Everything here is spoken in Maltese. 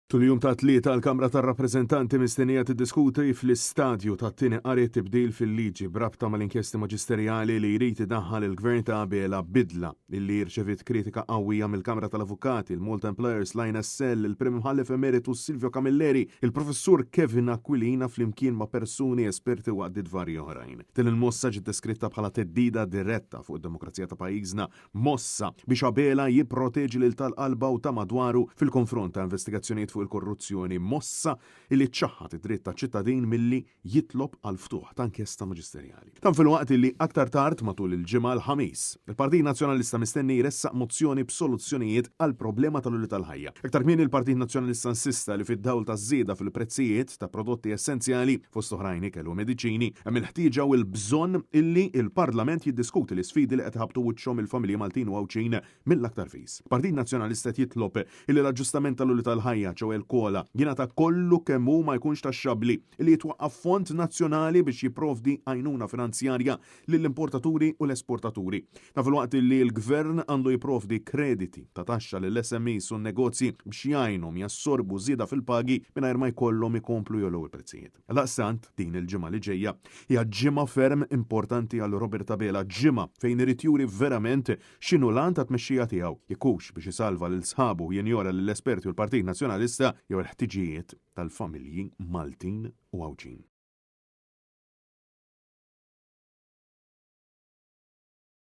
Tul jum ta' Tlieta l-Kamra tar-Rappreżentanti mistennija tiddiskuti fl-istadju tat-tieni qari tibdil fil-liġi b'rabta mal-inkjesti maġisterjali li jrid idaħħal il-Gvern ta' Abela, bidla illi rċeviet kritika qawwija mill-Kamra tal-Avukati, il-Malta Employers, l-INSL, il-Prim Imħallef Emeritu Silvio Camilleri, il-Professur Kevin Aquilina flimkien ma' persuni esperti u għaqdiet varji oħrajn. Din il-mossa ġiet deskritta bħala theddida diretta fuq id-demokrazija ta' pajjiżna. Mossa biex Abela jipproteġi lil tal-qalba u ta' madwaru fil-konfront ta' investigazzjonijiet fuq il-korruzzjoni. Mossa illi ċċaħħad id-dritt taċ-ċittadin milli jitlob għall-ftuħ ta' inkjesta maġisterjali. Dan filwaqt illi aktar tard matul il-ġimgħa l-Ħamis, il-Partit Nazzjonalista mistenni jressaq mozzjoni b'soluzzjonijiet għall-problema tal-għoli tal-ħajja. Aktar kmieni l-Partit Nazzjonalista insista li fid-dawl taż-żieda fil-prezzijiet ta' prodotti essenzjali, fost oħrajn ikel u mediċini, hemm il-ħtieġa u l-bżonn illi l-Parlament jiddiskuti l-isfidi li qed iħabbtu wiċċhom il-familji Maltin u Għawdxin mill-aktar fis. Partit Nazzjonalista qed jitlob illi l-aġġustament tal-għoli tal-ħajja, ċoe l-COLA, jingħata kollu kemm hu ma jkunx taxxabbli, illi jitwaqqaf fond nazzjonali biex jipprovdi għajnuna finanzjarja lill-importaturi u l-esportaturi. Dan filwaqt li l-Gvern għandu jipprovdi krediti ta' taxxa lill-SMEs u n-negozji biex jgħinhom jassorbu żieda fil-pagi mingħajr ma jkollhom ikomplu jogħlew il-prezzijiet. Għaldaqstant, din il-ġimgħa li ġejja hija ġimgħa ferm importanti għal Robert Abela, ġimgħa fejn irid juri verament x'inhu l-għan tat-tmexxija tiegħu, jekk hux biex isalva lil sħabu u jinjora lill-esperti u l-Partit Nazzjonalista jew il-ħtiġijiet tal-familji Maltin u Għawdxin.